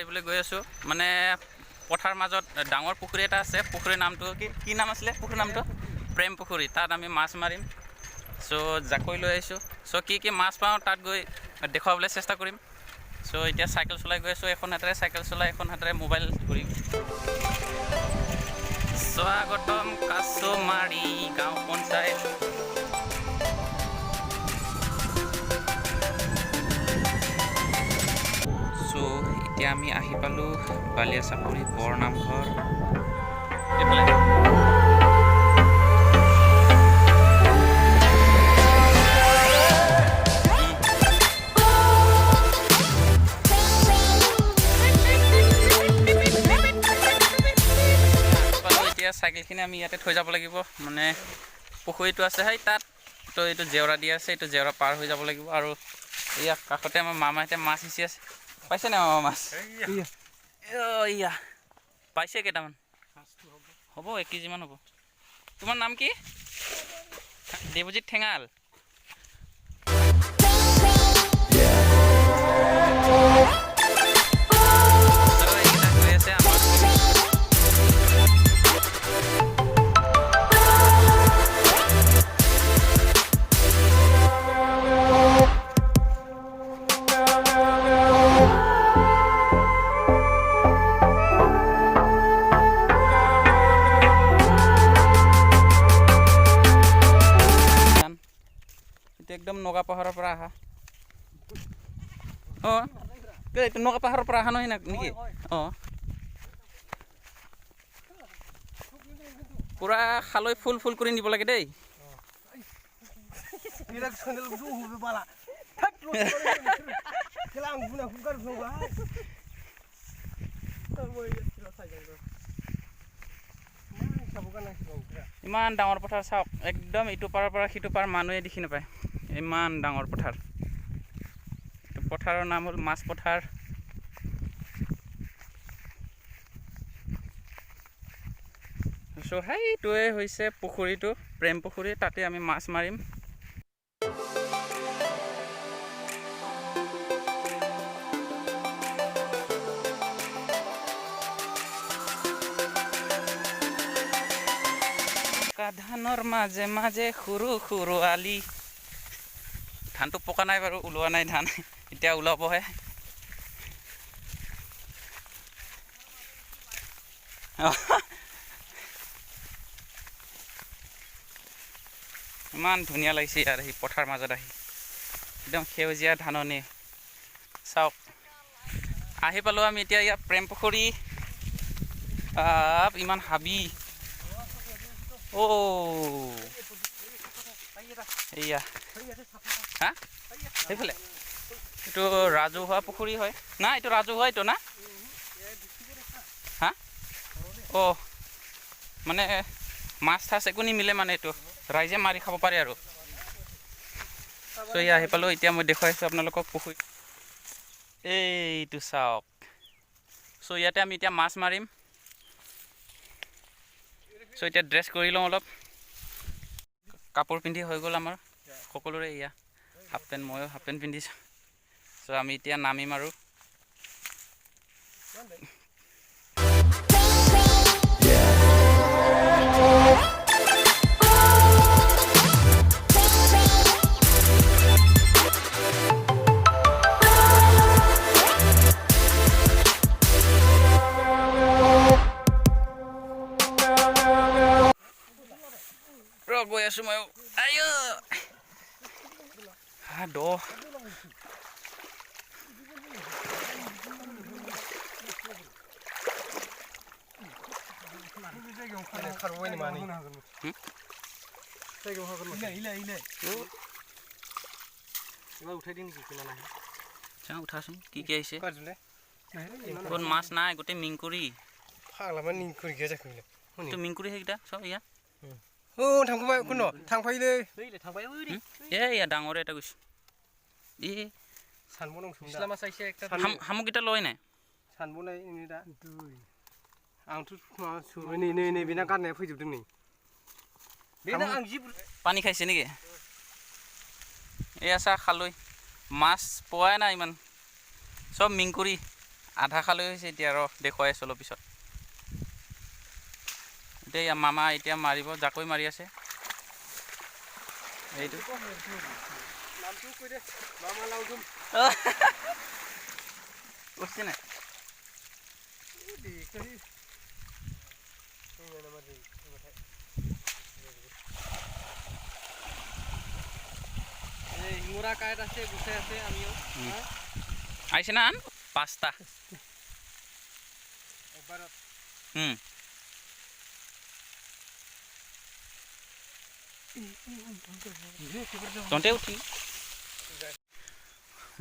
মাৰিবলৈ গৈ আছোঁ। মানে পথাৰ মাজত ডাঙৰ পুখুৰী এটা আছে। পুখুৰীৰ নামটো কি কি নাম আছিলে? পুখুৰীৰ নামটো প্ৰেম পুখুৰী। তাত আমি মাছ মাৰিম। চ' জাকৈ লৈ আহিছোঁ। চ' কি কি মাছ পাওঁ, তাত গৈ দেখুৱাবলৈ চেষ্টা কৰিম। চ' এতিয়া চাইকেল চলাই গৈ আছোঁ। এখন হাতেৰে চাইকেল চলাই, এখন হাতেৰে মোবাইল ধৰি। স্বাগতম কাছমাৰী গাঁও পঞ্চায়ত। চ' এতিয়া আমি আহি পালোঁ বালিয়া চাপৰি বৰ নামঘৰ এইফালে। পালোঁ। এতিয়া চাইকেলখিনি আমি ইয়াতে থৈ যাব লাগিব। মানে পুখুৰীটো আছে সেই তাত। তো এইটো জেওৰা দিয়া আছে, এইটো জেওৰা পাৰ হৈ যাব লাগিব। আৰু ইয়াৰ কাষতে আমাৰ মামাহঁতে মাছ সিঁচি আছে। পাইছে নাই মামা মাছ? ইয়া, পাইছে কেইটামান। হ'ব, 1 কেজিমান হ'ব। তোমাৰ নাম কি? দেৱজিৎ ঠেঙাল। So, এইকেইটা গৈ আছে আমাৰ। ধান এইটো একদম নগা পাহাৰৰ পৰা আহা। অঁ, এইটো নগা পাহাৰৰ পৰা অহা নহয় নেকি? অঁ, পূৰা খালৈ ফুল ফুল কৰি নিব লাগে দেই। बिराद सेन्देलखौसो हरो बाला थोद। खेला आं बुनाखौ गारबोनांबाय। मा हिसाबाव गाननांसिगौ ओमफ्राय? ইমান ডাঙৰ পথাৰ চাওক। একদম ইটো পাৰৰ পৰা সিটো পাৰ মানুহে দেখি নাপায়। ইমান ডাঙৰ পথাৰ। এইটো পথাৰৰ নাম হ'ল মাছ পথাৰ। চ' সেইটোৱে হৈছে পুখুৰীটো, প্ৰেম পুখুৰী। তাতে আমি মাছ মাৰিম। পকা ধানৰ মাজে মাজে সৰু সৰু আলি। ধানটো পকা নাই বাৰু, ওলোৱা নাই ধান, এতিয়া ওলাবহে। ইমান ধুনীয়া লাগিছে ইয়াত আহি, পথাৰ মাজত আহি। একদম সেউজীয়া ধাননি চাওক। আহি পালোঁ আমি এতিয়া ইয়াত প্ৰেম পুখুৰী। আপ, ইমান হাবি। অ' এইয়া হা, সেইফালে এইটো ৰাজহুৱা পুখুৰী হয় না? এইটো ৰাজহুৱা এইটো না? হা, অ' মানে মাছ থাছ একো নিমিলে। মানে এইটো ৰাইজে মাৰি খাব পাৰে আৰু। চ' এয়া আহি পালোঁ। এতিয়া মই দেখুৱাইছোঁ আপোনালোকক পুখুৰী। এইটো চাওক। চ' ইয়াতে আমি এতিয়া মাছ মাৰিম। চ' এতিয়া ড্ৰেছ কৰি লওঁ অলপ। কাপোৰ পিন্ধি হৈ গ'ল আমাৰ সকলোৰে। এয়া হাফ পেণ্ট, ময়ো হাফ পেণ্ট পিন্ধিছোঁ। চ' আমি এতিয়া নামিম আৰু। ৰ, গৈ আছোঁ ময়ো। আই হা, দ। खारबाय नामा नै? হুम? जायगायाव इलाय इलाय एबार उठाइदों नेকি ना? চাওঁ, উঠাচোন কি কি আহিছে। गाज्रिलै। ক'ত মাছ নাই, গোটেই মিংকুৰি। फाग्ला मा निंखुरि गैया जाखो बेलाय हनै? এইটো মিংকুৰি, সেইকেইটা চব এয়া। औ, थांखाबाय खुन थांफायोलै। এ এয়া ডাঙৰ এটা গৈছে এ। सानबावनांगौसोमोन दा। শামুককেইটা লয় নাই? सानबावनाय नोङो दा। आंथ' माबा सुबाय नै नै नै बेना गारनाया फैजोबदों नै। बेना आं जि পানী খাইছে নেকি? এয়া চা, খালৈ মাছ পোৱাই নাই ইমান, চব মিংকুৰি। আধা খালৈ হৈছে এতিয়া, ৰ দেখুৱাই আছোঁ অলপ পিছত। এতিয়া ইয়াৰ মামা এতিয়া মাৰিব, জাকৈ মাৰি আছে এইটো। নামটো কৈ দে, মামা লাউদুম। উঠছে নাই? দেখি নাম্বাৰ जायो। এই শিঙৰা কাঁইট আছে, গুচাই আছে আমিও। আহিছে না আন পাঁচটা। একবাৰত। তহঁতে উঠি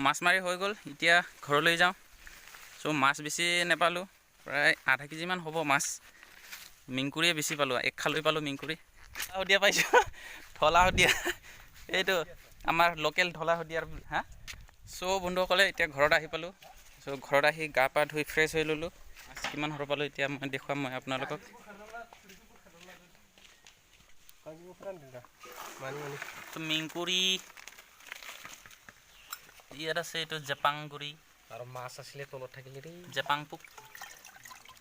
মাছ মাৰি হৈ গ'ল, এতিয়া ঘৰলৈ যাওঁ। চ' মাছ বেছি নাপালোঁ, প্ৰায় আধা কেজিমান হ'ব মাছ। মিংকুৰিয়ে বেছি পালোঁ, এক খালৈ পালোঁ মিংকুৰি। শদিয়া পাইছোঁ, ঢলা শদিয়া, এইটো আমাৰ লোকেল ঢলা শদিয়াৰ। হা, চ' বন্ধুসকলে, এতিয়া ঘৰত আহি পালোঁ। চ' ঘৰত আহি গা পা ধুই ফ্ৰেছ হৈ ল'লোঁ। মাছ কিমান সৰু পালোঁ এতিয়া মই দেখুৱাম মই আপোনালোকক। गांजेमा फोरानदों दा मानि मानि। ত' মিংকুৰি ইয়াত আছে, এইটো জেপাংগুৰি। আৰু মাছ আছিলে তলত থাকিলে দেই। জেপাং পোক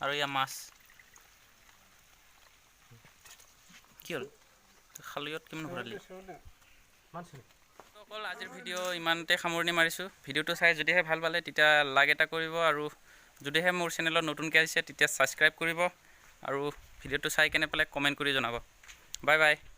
আৰু ইয়াৰ মাছ কি হ'ল? খালৈত কিমান ভৰালি? অকল আজিৰ ভিডিঅ' ইমানতে সামৰণি মাৰিছোঁ। ভিডিঅ'টো চাই যদিহে ভাল পালে, তেতিয়া লাইক এটা কৰিব আৰু যদিহে মোৰ চেনেলত নতুনকৈ আহিছে, তেতিয়া ছাবস্ক্ৰাইব কৰিব আৰু ভিডিঅ'টো চাই কেনে পালে কমেণ্ট কৰি জনাব। Bye bye.